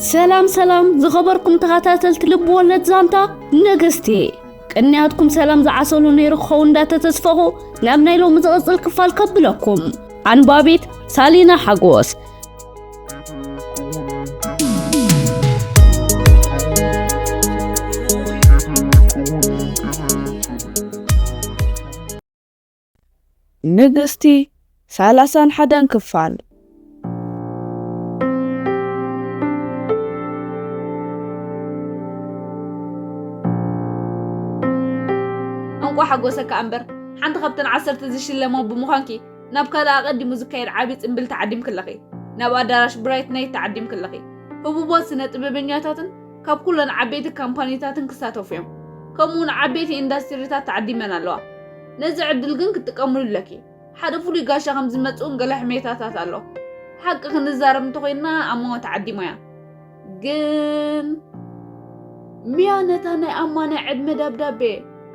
ሰላም ሰላም ዝኸበርኩም ተኸታተልቲ ልብ ወለድ ዛንታ ንግስቲ፣ ቅንያትኩም ሰላም ዝዓሰሉ ነይሩ ክኸውን እንዳተተስፈኹ ናብ ናይ ሎሚ ዝቕጽል ክፋል ከብለኩም። ኣንባቢት ሳሊና ሓጎስ። ንግስቲ ሰላሳን ሓደን ክፋል። እንቋዕ ሓጎሰካ ኣንበር፣ ሓንቲ ካብተን ዓሰርተ ዝሽለማ ብምዃንኪ ናብ ካልእ ኣቐዲሙ ዝካየድ ዓቢ ጽምብል ተዓዲምኪ ኣለኺ። ናብ ኣዳራሽ ብራይት ናይት ተዓዲምኪ ኣለኺ። ህቡባት ስነ ጥበበኛታትን ካብ ኩለን ዓበይቲ ካምፓኒታትን ክሳተፉ እዮም። ከምኡውን ዓበይቲ ኢንዳስትሪታት ተዓዲመን ኣለዋ። ነዚ ዕድል ግን ክትጥቀምሉ ኣለኪ። ሓደ ፍሉይ ጋሻ ከም ዝመጽኡን ገለ ሕሜታታት ኣሎ። ሓቂ ክንዛረብ እንተኾይንና ኣማዋ ተዓዲማ እያ። ግን ሚያ ነታ ናይ ኣማ ናይ ዕድመ ደብዳቤ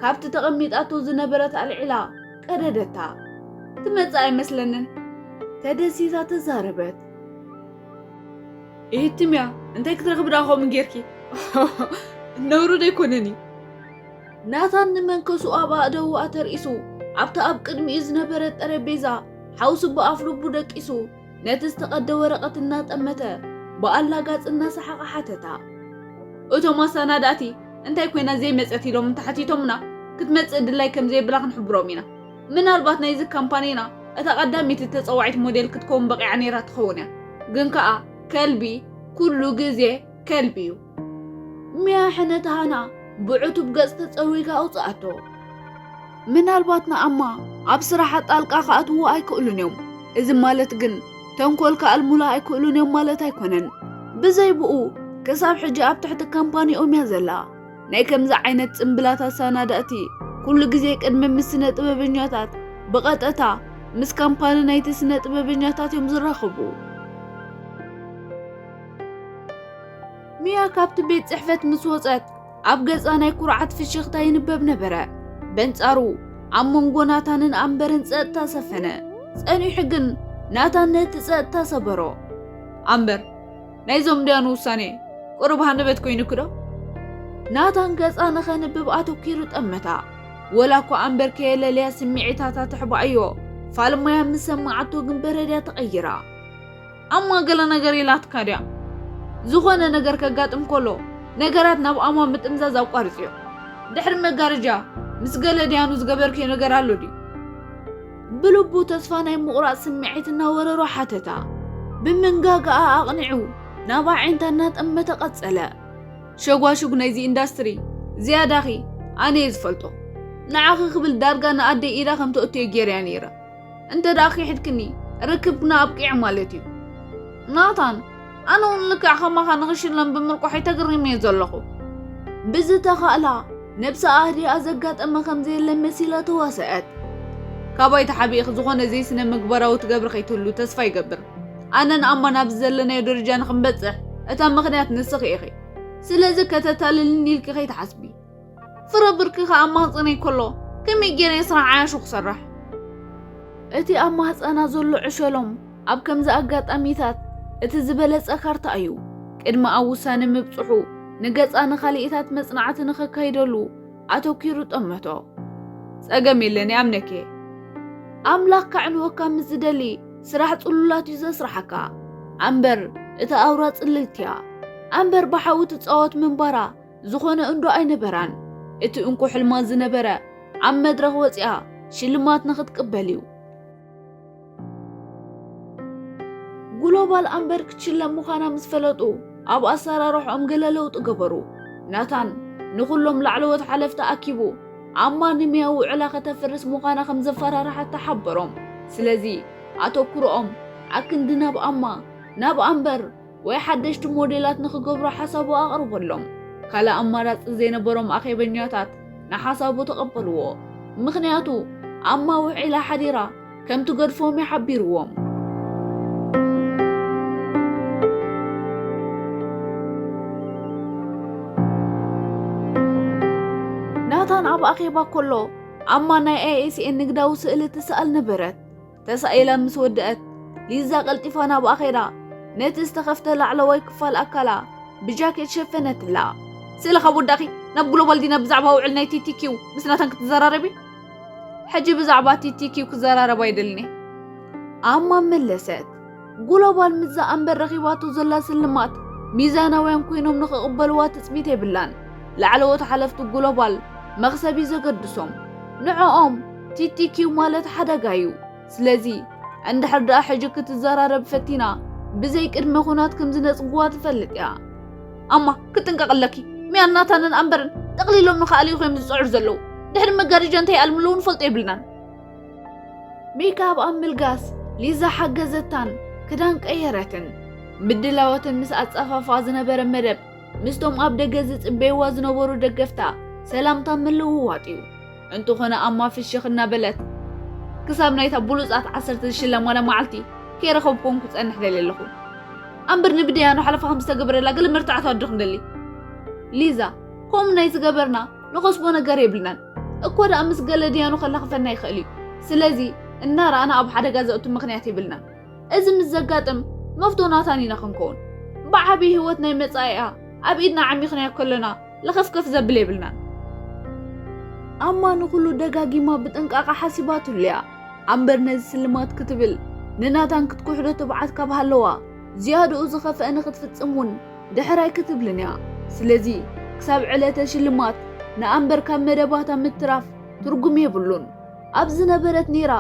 ካብቲ ተቐሚጣቶ ዝነበረት ኣልዒላ ቀደደታ። ትመጽእ ኣይመስለንን። ተደሲታ ተዛረበት። ኢሂቲ ሚያ፣ እንታይ ክትረኽቢ ደኣ ከምኡ ጌርኪ? ነውሪ ዶ ኣይኮነን እዩ? ናታን ንመንከሱ ኣብ ኣእደዉ ኣተርኢሱ፣ ኣብቲ ኣብ ቅድሚኡ ዝነበረ ጠረጴዛ ሓውሲ ብኣፍልቡ ደቂሱ፣ ነቲ ዝተቐደ ወረቐት እናጠመተ፣ ብኣላጋጽ እናሰሓቐ ሓተታ። እቶም ኣሰናዳእቲ እንታይ ኮይና ዘይመጸት ኢሎም እንተሓቲቶምና፣ ክትመጽእ ድላይ ከም ዘየብላ ክንሕብሮም ኢና። ምናልባት ናይዚ ካምፓኒና እታ ቀዳመይቲ ተጸዋዒት ሞዴል ክትከውን በቒዓ ነይራ ትኸውን እያ። ግን ከኣ ከልቢ ኩሉ ግዜ ከልቢ እዩ። ሚያ ሕነ ተሃና ብዕቱብ ገጽ ተጸዊጋ ኣውጽኣቶ። ምናልባት ንኣማ ኣብ ስራሓ ጣልቃ ክኣትዉ ኣይክእሉን እዮም። እዚ ማለት ግን ተንኮል ክኣልሙላ ኣይክእሉን እዮም ማለት ኣይኮነን። ብዘይ ብኡ ክሳብ ሕጂ ኣብ ትሕቲ ካምፓኒኦም እያ ዘላ። ናይ ከምዚ ዓይነት ጽምብላት ኣሰናዳእቲ ኩሉ ግዜ ቅድሚ ምስ ስነ ጥበበኛታት ብቐጥታ ምስ ካምፓኒ ናይቲ ስነ ጥበበኛታት እዮም ዝራኸቡ። ሚያ ካብቲ ቤት ጽሕፈት ምስ ወጸት ኣብ ገጻ ናይ ኩርዓት ፍሽኽታ ይንበብ ነበረ። በንጻሩ ኣብ መንጎ ናታንን ኣምበርን ጸጥታ ሰፈነ። ጸኒሑ ግን ናታን ነቲ ጸጥታ ሰበሮ። ኣምበር፣ ናይዞም ድያኑ ውሳኔ ቁሩብ ሃንደበት ኮይኑኪ ዶ? ናታን ገጻ ንኸንብብ ኣተኲሩ ጠመታ። ወላ እኳ ኣምበር ከየለልያ ስምዒታታ ተሕባእዮ፣ ፋልማያ ምስ ሰማዓቶ ግን በረድያ ተቐይራ። ኣማ ገለ ነገር ኢላትካ ድያ? ዝኾነ ነገር ከጋጥም ከሎ ነገራት ናብ ኣማ ምጥምዛዝ ኣቋርጽዮ። ድሕሪ መጋረጃ ምስ ገለ ድያኑ ዝገበርክዮ ነገር ኣሎ ድዩ? ብልቡ ተስፋ ናይ ምቑራጽ ስምዒት እናወረሮ ሓተታ። ብመንጋጋኣ ኣቕኒዑ ናብ ኣዒንታ እናጠመተ ቀጸለ። ሸጓሹግ ናይዚ ኢንዳስትሪ ዝያዳኺ ኣነ እየ ዝፈልጦ። ንዓኺ ክብል ዳርጋ ንኣደይ ኢዳ ከም ተእትዮ ገይረያ ነይረ። እንተ ደኣ ክሒድክኒ ርክብና ኣብቂዑ ማለት እዩ። ናታን፣ ኣነ እውን ልክዕ ከማኻ ንኽሽለም ብምርቋሐይ ተገሪመ እየ ዘለኹ። ብዝተኻእላ ነብሳ ኣህዲኣ ዘጋጠመ ከም ዘየለ መሲላ ተዋሰአት። ካባይ ተሓቢእኺ ዝኾነ ዘይስነ ምግባራዊ ትገብሪ ከይትህሉ ተስፋ ይገብር። ኣነ ንኣማ ናብዚ ዘለናዮ ደረጃ ንኽንበጽሕ እታ ምኽንያት ንስኺ ኢኺ። ስለዚ ከተታልልኒ ኢልኪ ከይትሓስቢ። ፍረ ብርኪ ከኣ ኣማጽነይ ከሎ ከመይ ገይረ እየ ስራሕ ዓያሹ ክሰርሕ? እቲ ኣብ ማህጸና ዘሎ ዕሸሎም ኣብ ከምዚ ኣጋጣሚታት እቲ ዝበለጸ ካርታ እዩ። ቅድሚ ኣብ ውሳነ ምብጽሑ ንገጻ ንኻልኢታት መጽናዕቲ ንኸካይደሉ ኣተኲሩ ጠመቶ። ጸገም የለን፣ ይኣምነኪ እየ። ኣምላኽ ከዕንወካ ምስ ዝደሊ ስራሕ ጽሉላት እዩ ዘስርሓካ። ኣምበር እታ ኣውራ ጽልልቲ እያ። ኣምበር ብሓዊ ትጻወት ምንባራ ዝኾነ እንዶ ኣይነበራን። እቲ እንኮ ሕልማ ዝነበረ ኣብ መድረኽ ወጺኣ ሽልማት ንኽትቅበል እዩ። ግሎባል ኣምበር ክትሽለም ምዃና ምስ ፈለጡ ኣብ ኣሰራርሕኦም ገለ ለውጢ ገበሩ። ናታን ንኹሎም ላዕለዎት ሓለፍቲ ኣኪቡ ኣማ ንሚያ ውዕላ ከተፍርስ ምዃና ከም ዘፈራርሓታ ሓበሮም። ስለዚ ኣተኩሮኦም ኣክንዲ ናብ ኣማ፣ ናብ ኣምበር ወይ ሓደሽቲ ሞዴላት ንኽገብሩ ሓሳቡ ኣቕርበሎም። ካልእ ኣማራጺ ዘይነበሮም ኣኼበኛታት ንሓሳቡ ተቐበልዎ። ምኽንያቱ ኣማ ውዒላ ሓዲራ ከም ትገድፎም እዩ ሓቢርዎም። ናታን ኣብ ኣኼባ ከሎ ኣማ ናይ ኣይኤስኤን ንግዳዊ ስእሊ ትስኣል ነበረት። ተሳኢላ ምስ ወደአት፣ ሊዛ ቀልጢፋ ናብኣ ኸይዳ ነቲ ዝተኸፍተ ላዕለዋይ ክፋል ኣካላ ብጃኬት ሸፈነትላ። ስእሊ ካብ ወዳእኺ ናብ ግሎባል ዲና ብዛዕባ ውዕል ናይ ቲቲኪው ምስ ናታን ክትዘራረቢ? ሕጂ ብዛዕባ ቲቲኪው ክዘራረብ ኣይደልኒ። ኣማ መለሰት። ግሎባል ምስዛ ኣምበር ረኺባቶ ዘላ ስልማት ሚዛናውያን ኮይኖም ንኽቕበልዋ ትጽቢት የብላን። ላዕለዎት ሓለፍቲ ግሎባል መኽሰብ እዩ ዘገድሶም። ንዕኦም ቲቲኪው ማለት ሓደጋ እዩ። ስለዚ እንድሕር ደኣ ሕጂ ክትዘራረብ ፈቲና ብዘይ ቅድመ ኩናት ከም ዝነጽግዋ ትፈልጥ እያ። ኣማ ክትጥንቀቕ ኣለኪ። ሚያን ናታንን ኣምበርን ጠቕሊሎም ንኽኣልዩ እዮም ዝጽዕሩ ዘለዉ። ድሕሪ መጋረጃ እንታይ ይኣልምለዉ ንፈልጦ የብልናን። ሜክኣፕ ኣብ ምልጋስ ሊዛ ሓገዘታን ክዳን ቀየረትን። ምድላዋትን ምስ ኣጻፋፋ ዝነበረ መደብ ምስቶም ኣብ ደገ ዝጽበይዋ ዝነበሩ ደገፍታ ሰላምታ ምልውዋጥ እዩ። እንተኾነ ኣማ ፍሽኽ እናበለት፣ ክሳብ ናይታ ብሉጻት ዓሰርተ ዝሽለማላ መዓልቲ ከይረኸብኩን ክጸንሕ ደልየ ኣለኹ። ኣምበር ንብድያኖ ሓለፋ ከም ዝተገበረላ ገለ መርትዖታት ዶ ክንደሊ? ሊዛ፣ ከምኡ ናይ ዝገበርና ንኸስቦ ነገር የብልናን። እኮ ደኣ ምስ ገለ ድያኑ ከላኽፈና ይኽእል እዩ። ስለዚ እናረኣና ኣብ ሓደጋ ዘእቱ ምኽንያት የብልናን። እዚ ምስ ዘጋጥም መፍቶ ናታን ኢና ክንከውን። ብዓቢ ህይወት ናይ መጻኢኣ ኣብ ኢድና ዓሚኽናዮ ከለና ለኸፍከፍ ዘብል የብልናን። ኣማ ንኹሉ ደጋጊማ ብጥንቃቐ ሓሲባትሉ እያ። ኣምበር ነዚ ስልማት ክትብል ንናታን ክትኩሕዶ ትብዓት ካብ ሃለዋ ዝያድኡ ዝኸፍአ ንኽትፍጽም እውን ድሕር ኣይክትብልን እያ። ስለዚ ክሳብ ዕለተ ሽልማት ንኣምበር ካብ መደባታ ምትራፍ ትርጉም የብሉን። ኣብ ዝነበረት ኔራ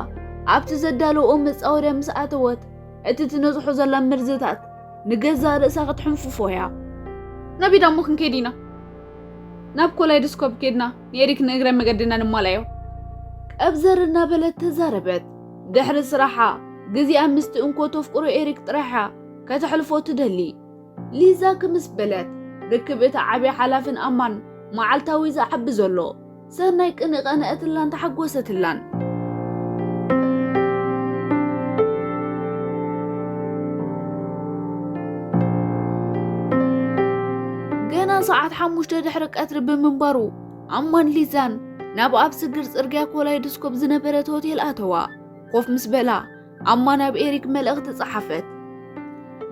ኣብቲ ዘዳለዎ መጻወድያ ምስ ኣተወት እቲ ትነዝሖ ዘላ መርዝታት ንገዛእ ርእሳ ክትሕንፍፎ እያ። ናበይ ዳሞ ክንከይድ ኢና? ናብ ኮላይዶስኮፕ ከይድና ንኤሪክ ንእግረ መገድና ንማላዮ። ቀብዘር እናበለት ተዛረበት። ድሕሪ ስራሓ ግዜኣ ምስቲ እንኮ ተፍቅሮ ኤሪክ ጥራሓ ከተሕልፎ ትደሊ። ሊዛ ክምስ በለት ርክብ እቲ ዓቢ ሓላፍን ኣማን መዓልታዊ ዝዓቢ ዘሎ ሰናይ ቅንኢ ቀንአትላን ተሓጎሰትላን። ገና ሰዓት ሓሙሽተ ድሕሪ ቀትሪ ብምንባሩ ኣማን ሊዛን ናብ ኣብ ስግር ጽርግያ ኮላይዶስኮፕ ዝነበረት ሆቴል ኣተዋ። ኮፍ ምስ በላ ኣማ ናብ ኤሪክ መልእኽቲ ጸሓፈት።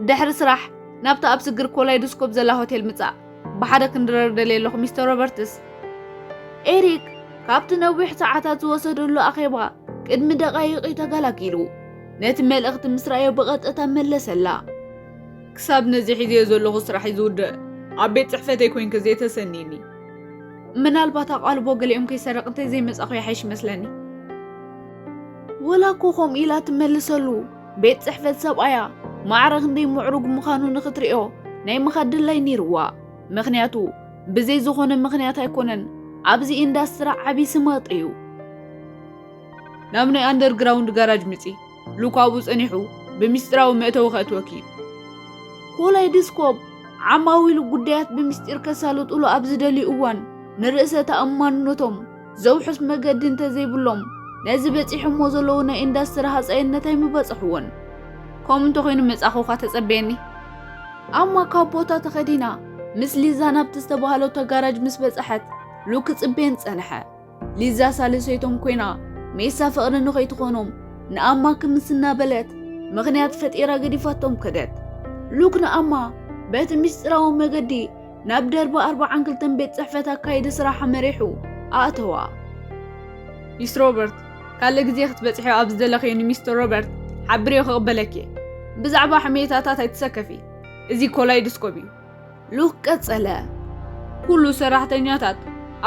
ድሕሪ ስራሕ ናብታ ኣብ ስግር ኮላይዶስኮፕ ዘላ ሆቴል ምጻእ። ብሓደ ክንድረር ደልየ ኣለኹ ሚስተር ሮበርትስ። ኤሪክ ካብቲ ነዊሕ ሰዓታት ዝወሰደሉ ኣኼባ ቅድሚ ደቓይቕ እዩ ተገላጊሉ። ነቲ መልእኽቲ ምስ ረኣዮ ብቐጥታ መለሰላ። ክሳብ ነዚ ሒዘዮ ዘለኹ ስራሕ እዩ ዝውድእ። ኣብ ቤት ጽሕፈተይ ኮይንኪ ዘይተሰንይኒ። ምናልባት ኣቓልቦ ገሊኦም ከይሰርቕ እንተዘይመጻኹ ይሓይሽ መስለኒ። ወላ እኮ ከምኡ ኢላ ትመልሰሉ፣ ቤት ጽሕፈት ሰብኣያ ማዕረ ክንደይ ምዕሩግ ምዃኑ ንኽትሪኦ ናይ ምኻድ ድላይ ነይርዋ። ምኽንያቱ ብዘይ ዝኾነ ምኽንያት ኣይኮነን፣ ኣብዚ ኢንዳስትሪ ዓቢ ስም ኣጥርዩ። ናብ ናይ ኣንደርግራውንድ ጋራጅ ምጺ። ሉክ ኣብኡ ጸኒሑ ብምስጢራዊ መእተዊ ከእትወኪ እዩ። ኮላይድስኮፕ ዓማዊሉ ጉዳያት ብምስጢር ከሳልጡሉ ኣብ ዝደልዩ እዋን ንርእሰ ተኣማንነቶም ዘውሕስ መገዲ እንተዘይብሎም ነዚ በጺሖሞ ዘለዉ ናይ ኢንዳስትሪ ሃጻይነት ኣይምበጻሕዎን። ከምኡ እንተኾይኑ መጻኹኻ ተጸበየኒ። ኣማ ካብ ቦታ ተኸዲና ምስ ሊዛ ናብቲ ዝተባህለቶ ጋራጅ ምስ በጻሐት ሉክ ክጽበየን ጸንሐ። ሊዛ ሳልሰይቶም ኮይና ሜሳ ፍቕሪ ንኸይትኾኖም ንኣማ ክምስ እናበለት ምኽንያት ፈጢራ ገዲፋቶም ከደት። ሉክ ንኣማ በቲ ምስጢራዊ መገዲ ናብ ደርቢ ኣርብዓን ክልተን ቤት ጽሕፈት ኣካይዲ ስራሓ መሪሑ ኣእተዋ። ሚስ ሮበርት፣ ካልእ ግዜ ክትበጽሕዮ ኣብ ዝደለኽዮ ንሚስተር ሮበርት ሓብርዮ ክቕበለኪ እየ። ብዛዕባ ሕሜታታት ኣይትሰከፊ። እዚ ኮላይድስኮፕ እዩ። ሉክ ቀጸለ። ኩሉ ሰራሕተኛታት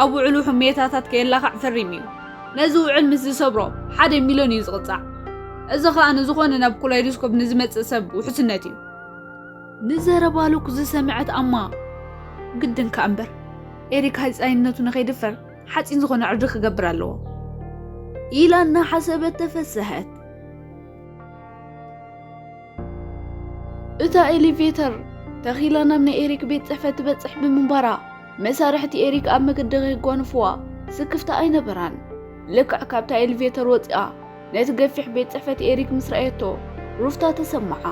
ኣብ ውዕሉ ሕሜታታት ከየላኻዕ ፈሪሙ እዩ። ነዚ ውዕል ምስ ዝሰብሮ ሓደ ሚልዮን እዩ ዝቕጻዕ። እዚ ኸኣ ንዝኾነ ናብ ኮላይዶስኮፕ ንዝመጽእ ሰብ ውሕስነት እዩ። ንዘረባ ሉክ ዝሰምዐት ኣማ፣ ግድን ከኣ እምበር፣ ኤሪክ ሃጻይነቱ ንኸይድፈር ሓጺን ዝኾነ ዕርዲ ክገብር ኣለዎ ኢላ እናሓሰበት ተፈሰሐት። እታ ኤሊቬተር ተኺላ ናብ ናይ ኤሪክ ቤት ጽሕፈት ትበጽሕ ብምንባራ፣ መሳርሕቲ ኤሪክ ኣብ መገዲ ከይጓንፍዋ ስክፍታ ኣይነበራን። ልክዕ ካብታ ኤሊቬተር ወጺኣ ነቲ ገፊሕ ቤት ጽሕፈት ኤሪክ ምስ ረኣየቶ፣ ሩፍታ ተሰምዓ።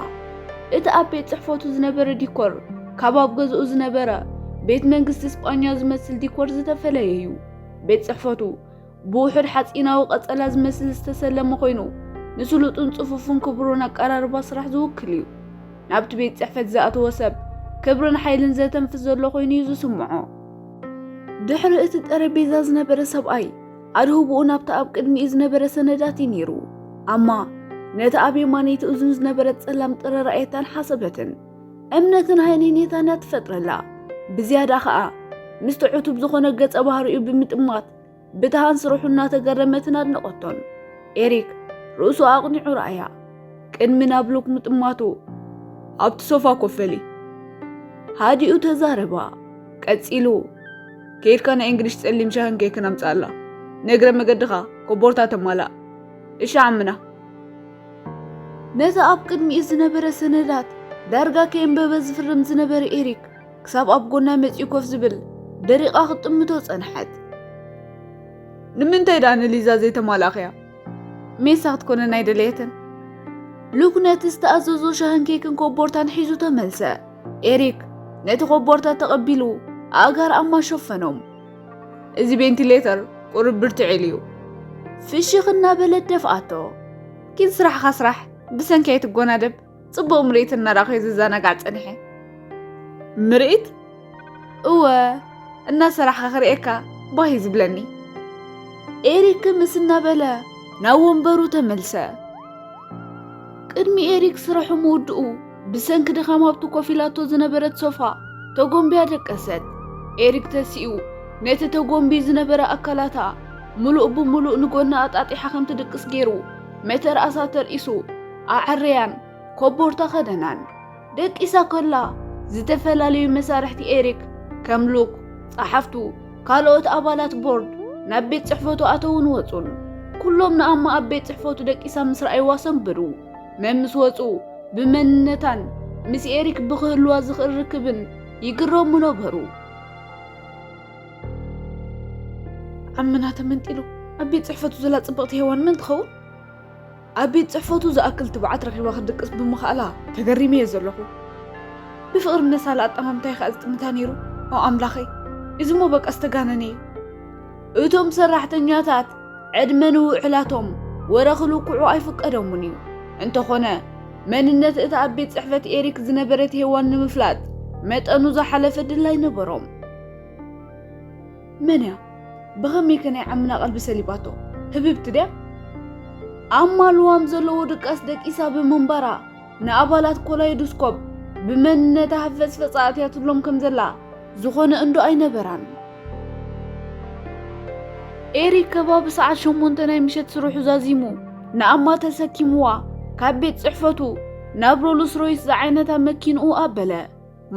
እቲ ኣብ ቤት ጽሕፈቱ ዝነበረ ዲኮር ካብ ኣብ ገዝኡ ዝነበረ ቤት መንግስቲ ስጳኛ ዝመስል ዲኮር ዝተፈለየ እዩ። ቤት ጽሕፈቱ ብውሑድ ሓጺናዊ ቀጸላ ዝመስል ዝተሰለመ ኮይኑ፣ ንስሉጥን ጽፉፍን ክቡርን ኣቀራርባ ስራሕ ዝውክል እዩ። ናብቲ ቤት ጽሕፈት ዝኣተወ ሰብ ክብርን ሓይልን ዘተንፍስ ዘሎ ኮይኑ እዩ ዝስምዖ። ድሕሪ እቲ ጠረጴዛ ዝነበረ ሰብኣይ ኣድህቦኡ ናብቲ ኣብ ቅድሚኡ ዝነበረ ሰነዳት እዩ ነይሩ። ኣማ ነቲ ኣብ የማነይቲ እዝኑ ዝነበረ ጸላም ጥረ ረኣየታን ሓሰበትን። እምነትን ሃይነይነታን እያ ትፈጥረላ። ብዝያዳ ኸኣ ምስቲ ዕቱብ ዝኾነ ገጸ ባህሪኡ ብምጥማት ብትሃን ስርሑ እናተገረመትን ኣድነቐቶን። ኤሪክ ርእሱ ኣቕኒዑ ረኣያ። ቅድሚ ናብ ሉክ ምጥማቱ፣ ኣብቲ ሶፋ ኮፍ በሊ፣ ሃዲኡ ተዛረባ። ቀጺሉ፣ ከይድካ ናይ እንግሊሽ ጸሊም ሻህን ኬክን ኣምጽኣላ። ንእግረ መገድኻ ኮቦርታ ተማላእ። እሺ ዓምና። ነቲ ኣብ ቅድሚኡ ዝነበረ ሰነዳት ዳርጋ ከየንበበ ዝፍርም ዝነበረ ኤሪክ፣ ክሳብ ኣብ ጎና መጺኡ ኮፍ ዝብል ደሪቓ ክትጥምቶ ጸንሐት። ንምንታይ ደኣ ንሊዛ ዘይተማላእኽያ? ሜሳ ክትኮነን ኣይደለየትን። ሉክ ነቲ ዝተኣዘዞ ሻህን ኬክን ኮቦርታን ሒዙ ተመልሰ። ኤሪክ ነቲ ኮቦርታ ተቐቢሉ ኣእጋር ኣማ ሸፈኖም። እዚ ቬንቲሌተር ቁሩብ ብርትዕ ኢሉ እዩ። ፍሽኽ እናበለት ደፍኣቶ። ኪድ ስራሕኻ ስራሕ፣ ብሰንኪ ኣይትጎናደብ። ጽቡቕ ምርኢት እናረኣኹ እየ ዝዘናጋዕ ጸኒሐ። ምርኢት? እወ፣ እናሰራሕኻ ክርእየካ ባህ እዩ ዝብለኒ። ኤሪክ ምስ እናበለ ናብ ወንበሩ ተመልሰ። ቅድሚ ኤሪክ ስርሑ ምውድኡ ብሰንኪ ድኻም ኣብቲ ኮፍ ኢላቶ ዝነበረት ሶፋ ተጎንብያ ደቀሰት። ኤሪክ ተሲኡ ነቲ ተጎንብዩ ዝነበረ ኣካላታ ምሉእ ብምሉእ ንጎና ኣጣጢሓ ከም ትድቅስ ገይሩ መተርኣሳ ተርኢሱ ኣዐረያን ኮቦርታ ከደናን። ደቂሳ ከላ ዝተፈላለዩ መሳርሕቲ ኤሪክ ከም ሉክ፣ ጸሓፍቱ፣ ካልኦት ኣባላት ቦርድ ናብ ቤት ጽሕፈቱ ኣተውን ወጹን። ኩሎም ንኣማ ኣብ ቤት ጽሕፈቱ ደቂሳ ምስ ረኣይዋ ሰንበዱ። መን ምስ ወጹ ብመንነታን ምስ ኤሪክ ብክህልዋ ዝኽእል ርክብን ይግረሙ ነበሩ። ዓምና ተመንጢሉ ኣብ ቤት ጽሕፈቱ ዘላ ጽብቕቲ ሄዋን መን ትኸውን? ኣብ ቤት ጽሕፈቱ ዝኣክል ትብዓት ረኺባ ክትድቅስ ብምኽኣላ ተገሪመ እየ ዘለኹ። ብፍቕሪ ምነሳላ ኣጠማምታይ ከኣ ዝጥምታ ነይሩ። ኦ ኣምላኸይ፣ እዚ እሞ በቃ ዝተጋነነ እዩ። እቶም ሰራሕተኛታት ዕድመ ንውዕላቶም ወረ ክልክዑ ኣይፍቀደሙን እዩ። እንተኾነ መንነት እታ ኣብ ቤት ጽሕፈት ኤሪክ ዝነበረት ሄዋን ንምፍላጥ መጠኑ ዝሓለፈ ድላይ ነበሮም። መን እያ? ብኸመይ ከ ናይ ዓምና ቀልቢ ሰሊባቶ? ህብብቲ ድያ? ኣማ ልዋም ዘለዎ ድቃስ ደቂሳ ብምንባራ ንኣባላት ኮላይዶስኮፕ ብመንነታ ሃፈጽፈጻ ኣትያትሎም ከም ዘላ ዝኾነ እንዶ ኣይነበራን። ኤሪክ ከባቢ ሰዓት ሸሞንተ ናይ ምሸት ስርሑ ዛዚሙ ንኣማ ተሰኪምዋ ካብ ቤት ጽሕፈቱ ናብ ሮልስ ሮይስ ዝዓይነታ መኪንኡ ኣበለ።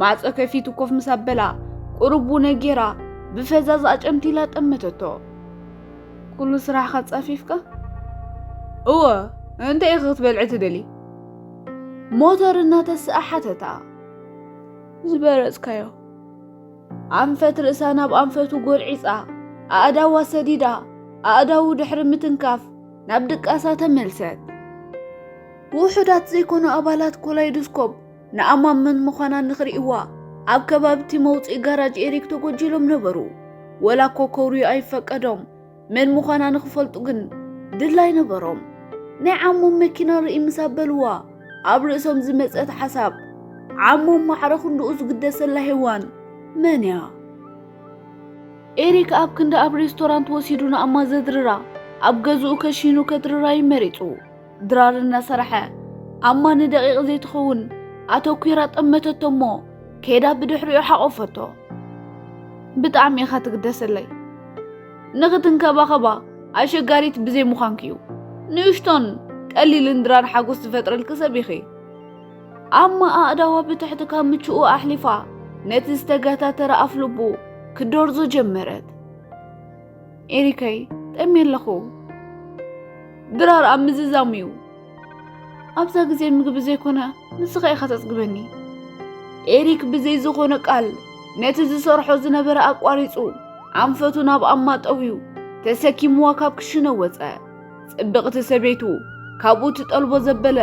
ማዕጾ ከፊቱ ኮፍ ምስ ኣበላ፣ ቁሩብ ቡነ ጌራ ብፈዛዝ ኣጨምቲላ ጠመተቶ። "ኩሉ ስራሕኻ ጸፊፍካ?" "እወ፣ እንታይ ኢኺ ክትበልዒ ትደሊ?" ሞተር እናተስኣ ሓተታ። "ዝበረጽካዮ?" ኣንፈት ርእሳ ናብ ኣንፈቱ ጎልዒጻ፣ ኣእዳዋ ሰዲዳ፣ ኣእዳዉ ድሕሪ ምትንካፍ ናብ ድቃሳ ተመልሰት። ውሑዳት ዘይኮኑ ኣባላት ኮላይዶስኮፕ ንኣማ መን ምዃና ንኽርእይዋ ኣብ ከባቢ እቲ መውጽኢ ጋራጅ ኤሪክ ተጎጂሎም ነበሩ። ወላ እኮ ከውርዩ ኣይፈቀዶም፣ መን ምዃና ንኽፈልጡ ግን ድላይ ነበሮም። ናይ ዓሞም መኪና ርኢ ምስ ኣበልዋ፣ ኣብ ርእሶም ዝመጸት ሓሳብ፣ ዓሞም ማዕረ ክንድኡ ዝግደሰላ ሄዋን መን እያ? ኤሪክ ኣብ ክንዲ ኣብ ሬስቶራንት ወሲዱ ንኣማ ዘድርራ፣ ኣብ ገዝኡ ከሺኑ ከድርራ እዩ መሪጹ። ድራር እናሰረሐ፣ ኣማ ንደቂቕ ዘይትኸውን ኣተኲራ ጠመተቶ እሞ፣ ከይዳ ብድሕሪኡ ሓቖፈቶ። "ብጣዕሚ ኢኻ ትግደሰለይ። ንኽትንከባኸባ ኣሸጋሪት ብዘይ ምዃንኪ እዩ። ንእሽቶን ቀሊልን ድራር ሓጎስ ዝፈጥረልኪ ሰብ ኢኺ።" ኣማ ኣእዳዋ ብትሕቲ ካምችኡ ኣሕሊፋ፣ ነቲ ዝተገታተረ ኣፍልቡ ክደርዞ ጀመረት። "ኤሪከይ፣ ጠምየ ኣለኹ። ድራር ኣብ ምዝዛሙ እዩ። ኣብዛ ግዜ ምግቢ ዘይኮነ ንስኻ ኢኻ ተጽግበኒ።" ኤሪክ ብዘይ ዝኾነ ቃል ነቲ ዝሰርሖ ዝነበረ ኣቋሪጹ፣ ኣንፈቱ ናብ ኣማ ጠውዩ፣ ተሰኪምዋ ካብ ክሽነ ወጸ። ጽብቕቲ ሰበይቱ ካብኡ ትጠልቦ ዘበለ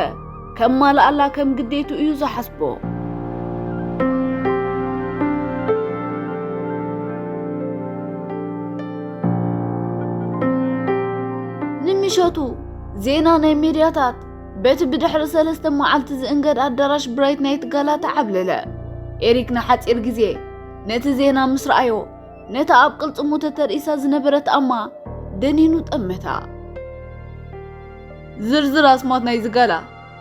ከማልኣላ ከም ግዴቱ እዩ ዝሓስቦ። ንምሸቱ ዜና ናይ ሜድያታት በቲ ብድሕሪ ሰለስተ መዓልቲ ዝእንገድ ኣዳራሽ ብራይት ናይት ጋላ ተዓብለለ። ኤሪክ ንሓጺር ግዜ ነቲ ዜና ምስ ረኣዮ፣ ነታ ኣብ ቅልጽሙ ተተርኢሳ ዝነበረት ኣማ ደኒኑ ጠመታ። ዝርዝር ኣስማት ናይዚ ጋላ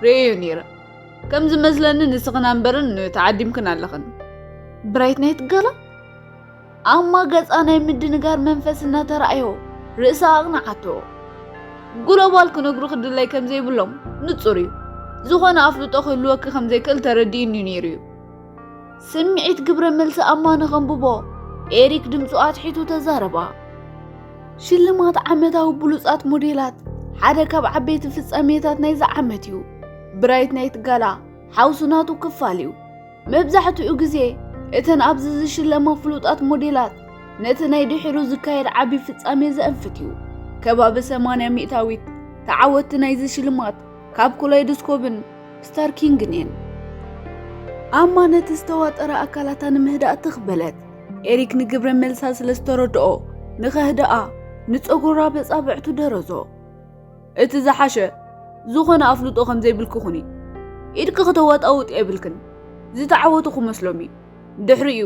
ርእየዮ ነይረ። ከም ዝመስለኒ ንስኽን ኣምበርን ተዓዲምክን ኣለኽን። ብራይት ናይት ጋላ? ኣማ ገጻ ናይ ምድንጋር መንፈስ እናተራእዮ ርእሳ ኣቕንዓቶ። ግሎባል ክነግሩ ክድላይ ከም ዘይብሎም ንጹር እዩ። ዝኾነ ኣፍልጦ ክህልወኪ ከም ዘይክእል ተረዲእኒ ነይሩ እዩ። ስምዒት ግብረ መልሲ ኣማ ንኸንብቦ ኤሪክ ድምጹ ኣትሒቱ ተዛረባ። ሽልማት ዓመታዊ ብሉጻት ሞዴላት ሓደ ካብ ዓበይቲ ፍጻሜታት ናይዚ ዓመት እዩ። ብራይት ናይት ጋላ ሓውሱ ናቱ ክፋል እዩ። መብዛሕትኡ ግዜ እተን ኣብዚ ዝሽለማ ፍሉጣት ሞዴላት ነቲ ናይ ድሒሩ ዝካየድ ዓቢ ፍጻሜ ዘእንፍት እዩ። ከባቢ ሰማንያ ሚእታዊት ተዓወትቲ ናይዚ ሽልማት ካብ ኮላይዶስኮፕን ስታርኪንግን እየን። ኣማ ነቲ ዝተዋጠረ ኣካላታ ንምህዳእ ትኽ በለት። ኤሪክ ንግብረ መልሳ ስለ ዝተረድኦ ንኸህድኣ ንጸጉራ በጻብዕቱ ደረዞ። እቲ ዝሓሸ ዝኾነ ኣፍልጦ ከም ዘይብልኪ ኩኒ። ኢድኪ ክተዋጣውጥ የብልክን። ዝተዓወቱ ክመስሎም እዩ። ድሕሪኡ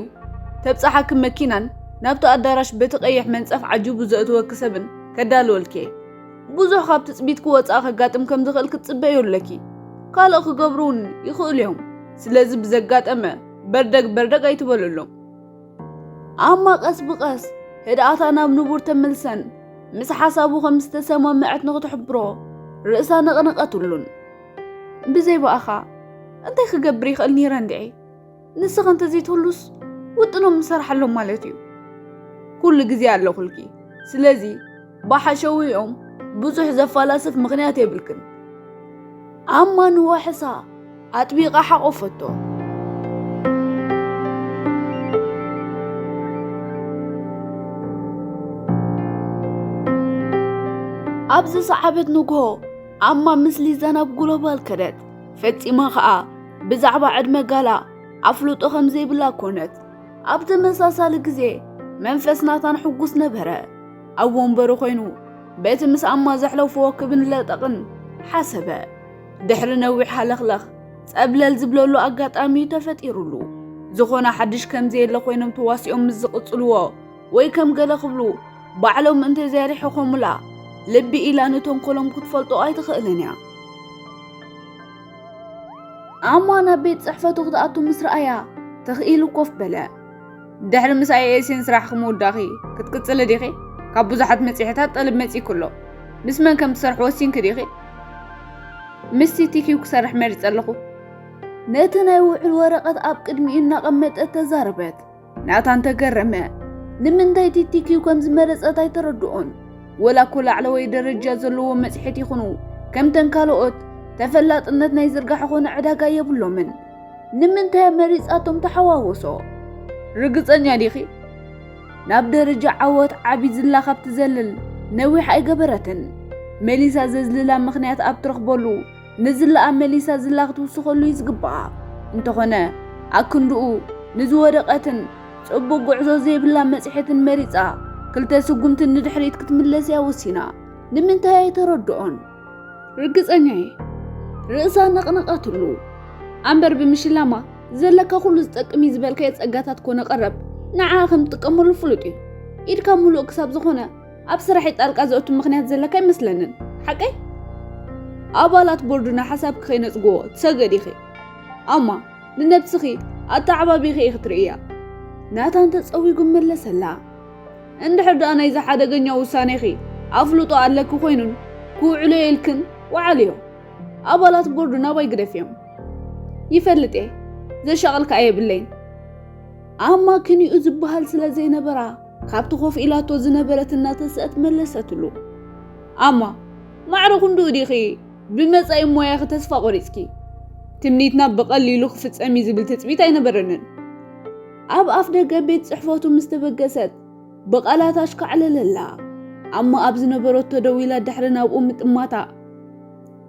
ተብጻሓኪ መኪናን ናብቲ ኣዳራሽ በቲ ቀይሕ መንጸፍ ዓጂቡ ዘእትወኪ ሰብን ከዳልወልኪ እየ። ብዙሕ ካብ ትጽቢት ክወጽኣ ከጋጥም ከም ዝኽእል ክትጽበዮ ኣለኪ። ካልእ ክገብሩ እውን ይኽእሉ እዮም። ስለዚ ብዘጋጠመ በርደግ በርደግ ኣይትበለሎም። ኣማ ቀስ ብቐስ ህድኣታ ናብ ንቡር ተመልሰን ምስ ሓሳቡ ከም ዝተሰማምዐት ንኽትሕብሮ ርእሳ ነቕነቐትሉን። ብዘይ ብኣኻ እንታይ ክገብር ይኽእል ነይረ እንድዒ? ንስኻ እንተዘይትህሉስ ውጥኖም ምሰርሓሎም ማለት እዩ። ኩሉ ግዜ ኣለኹልኪ። ስለዚ ብሓሸውኦም ብዙሕ ዘፈላስፍ ምኽንያት የብልክን። ኣማ ንዋሕሳ ኣጥቢቓ ሓቖፈቶ። ኣብ ዝሰዓበት ንግሆ ኣማ ምስ ሊዛ ናብ ግሎባል ከደት። ፈጺማ ኸኣ ብዛዕባ ዕድመ ጋላ ኣፍልጦ ከም ዘይብላ ኮነት። ኣብ ተመሳሳሊ ግዜ መንፈስ ናታን ሕጉስ ነበረ። ኣብ ወንበሩ ኮይኑ በቲ ምስ ኣማ ዘሕለፍዎ ክብን ለጠቕን ሓሰበ። ድሕሪ ነዊሕ ሃለኽለኽ ጸብለል ዝብለሉ ኣጋጣሚ ተፈጢሩሉ። ዝኾነ ሓድሽ ከም ዘየለ ኮይኖም ተዋሲኦም ምስ ዝቕጽልዎ ወይ ከም ገለ ክብሉ ባዕሎም እንተዘይሪሕኾሙላ ልቢ ኢላ ንተንኮሎም ክትፈልጦ ኣይትኽእልን እያ። ኣማ ናብ ቤት ጽሕፈቱ ክትኣቱ ምስ ረኣያ ትኽ ኢሉ ኮፍ በለ። ድሕሪ ምስ ኣይኤስኤን ስራሕኺ ምውዳእኺ ክትቅጽሊ ዲኺ? ካብ ብዙሓት መጺሔታት ጠለብ መጺእኪ ኣሎ። ምስ መን ከም ትሰርሒ ወሲንኪ ዲኺ? ምስ ቲቲኪው ክሰርሕ መሪጸ ኣለኹ። ነቲ ናይ ውዕል ወረቐት ኣብ ቅድሚኡ እናቐመጠት ተዛረበት። ናታን ተገረመ። ንምንታይ ቲቲኪው ከም ዝመረጸት ኣይተረድኦን። ወላ እኮ ላዕለዋይ ደረጃ ዘለዎ መጽሔት ይኹኑ ከምተን ካልኦት ተፈላጥነት ናይ ዝርጋሐ ኾነ ዕዳጋ የብሎምን። ንምንታይ መሪጻቶም ተሓዋወሶ? ርግጸኛ ዲኺ? ናብ ደረጃ ዓወት ዓቢ ዝላ ካብ ትዘልል ነዊሕ ኣይገበረትን። መሊሳ ዘዝልላ ምኽንያት ኣብ ትረኽበሉ ንዝላኣ መሊሳ ዝላ ክትውስኸሉ እዩ ዝግባኣ። እንተኾነ ኣክንድኡ ንዝወደቐትን ጽቡቕ ጉዕዞ ዘይብላ መጽሔትን መሪጻ ክልተ ስጉምቲ ንድሕሪት ክትምለስ እያ ወሲና። ንምንታይ ኣይተረድኦን? ርግጸኛ እየ። ርእሳ ነቕነቐትሉ። ኣምበር ብምሽላማ ዘለካ ኩሉ ዝጠቅም እዩ ዝበልካዮ ጸጋታት ኮነ ቀረብ ንዓኣ ከም ትጥቀመሉ ፍሉጥ እዩ። ኢድካ ምሉእ ክሳብ ዝኾነ ኣብ ስራሐይ ጣልቃ ዘእቱ ምኽንያት ዘለካ ኣይመስለንን። ሓቀይ? ኣባላት ቦርድና ሓሳብኪ ከይነጽግዎ ትሰገድ ኢኺ። ኣማ ንነብስኺ ኣተዓባቢኺ ኢኺ ትርእያ። ናታን ተጸዊጉ መለሰላ። እንድሕር ደኣ ናይዚ ሓደገኛ ውሳኔኺ ኣፍልጦ ኣለኪ ኮይኑን ክውዕሎ ኢልክን ወዓልዮ። ኣባላት ቦርዱ ናባይ ግደፍዮም። ይፈልጥ እየ፣ ዘሻቕል ከኣ የብለይን። ኣማ ክንኡ ዝበሃል ስለ ዘይነበራ ካብቲ ኮፍ ኢላቶ ዝነበረት እናተስአት መለሰትሉ። ኣማ ማዕረ ክንድኡ ዲኺ ብመጻኢ ሞያኺ ተስፋ ቆሪጽኪ? ትምኒትና ብቐሊሉ ክፍጸም እዩ ዝብል ትጽቢት ኣይነበረንን። ኣብ ኣፍ ደገ ቤት ጽሕፈቱ ምስ ተበገሰት ብቓላት ኣሽካዕለለላ። ኣማ ኣብ ዝነበረቶ ደው ኢላ ድሕሪ ናብኡ ምጥማታ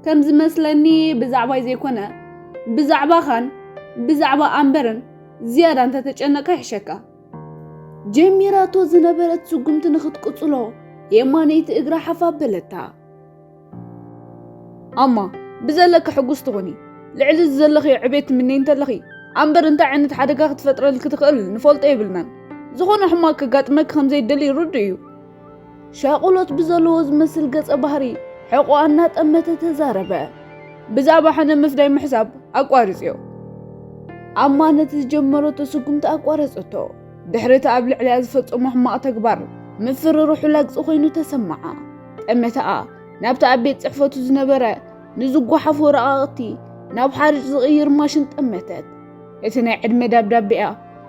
ከም ዝመስለኒ ብዛዕባይ ዘይኮነ ብዛዕባኻን ብዛዕባ ኣምበርን ዝያዳ እንተተጨነቕካ ይሕሸካ። ጀሚራቶ ዝነበረት ስጉምቲ ንኽትቅጽሎ የማነይቲ እግራ ሓፍ ኣበለታ። ኣማ ብዘለኪ ሕጉስ ትኹኒ። ልዕሊ እዚ ዘለኽዮ ዕቤት ትምነይ እንተለኺ ኣምበር እንታይ ዓይነት ሓደጋ ክትፈጥረልኪ ትኽእል ንፈልጦ የብልናን። ዝኾነ ሕማቕ ከጋጥመኪ ከም ዘይደሊ ርዱእ እዩ። ሻቑሎት ብዘለዎ ዝመስል ገጸ ባህሪ ሕቖኣ እናጠመተ ተዛረበ። ብዛዕባ ሕነ ምፍዳይ ምሕሳብ ኣቋርጽዮ። ኣማ ነቲ ዝጀመረቶ ስጉምቲ ኣቋረጸቶ። ድሕሪ እቲ ኣብ ልዕሊኣ ዝፈጸሞ ሕማቕ ተግባር ምፍርርሑ ላግጺ ኮይኑ ተሰምዓ። ጠመተኣ ናብቲ ኣብ ቤት ጽሕፈቱ ዝነበረ ንዝጓሓፍ ወረቓቕቲ ናብ ሓርጭ ዝቕይር ማሽን ጠመተት። እቲ ናይ ዕድመ ዳብዳቤኣ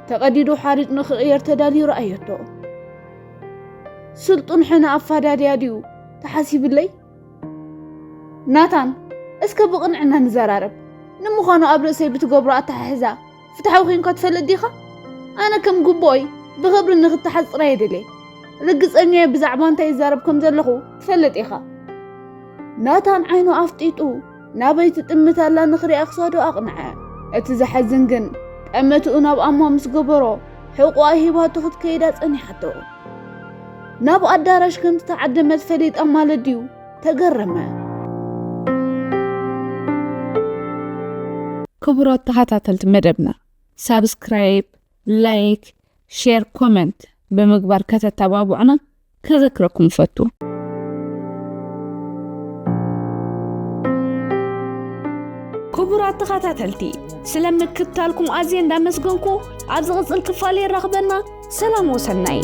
ተቐዲዱ ሓርጭ ንኽቕየር ተዳልዩ ረኣየቶ። ስልጡን ሕነ ኣፋዳድያ ድዩ ተሓሲብለይ? ናታን፣ እስከ ብቕንዕና ንዘራረብ። ንምዃኑ ኣብ ርእሰይ ብትገብሮ ኣተሓሕዛ ፍትሓዊ ኮይንካ ትፈልጥ ዲኻ? ኣነ ከም ግቡኦይ ብኽብሪ ንኽተሓዝ ጥራይ እየ ደልየ። ርግጸኛ እየ ብዛዕባ እንታይ ይዛረብ ከም ዘለኹ ትፈልጥ ኢኻ። ናታን ዓይኑ ኣፍጢጡ ናበይ ትጥምት ኣላ ንኽሪኣ ክሳዱ ኣቕንዐ። እቲ ዘሐዝን ግን ጠመትኡ ናብ ኣማ ምስ ገበሮ ሕቑኣ ሂባቶ ክትከይዳ ጸኒሓቶ። ናብ ኣዳራሽ ከም ዝተዓደመት ፈሊጣ ማለት ድዩ? ተገረመ። ክቡራት ተኸታተልቲ መደብና ሳብስክራይብ፣ ላይክ፣ ሼር፣ ኮመንት ብምግባር ከተተባብዑና ከዘክረኩም እፈቱ። ክቡራት ተኸታተልቲ ስለ ምክትታልኩም ኣዝየ እንዳመስገንኩ ኣብ ዝቕጽል ክፋል የራኽበና። ሰላም ወሰናይ።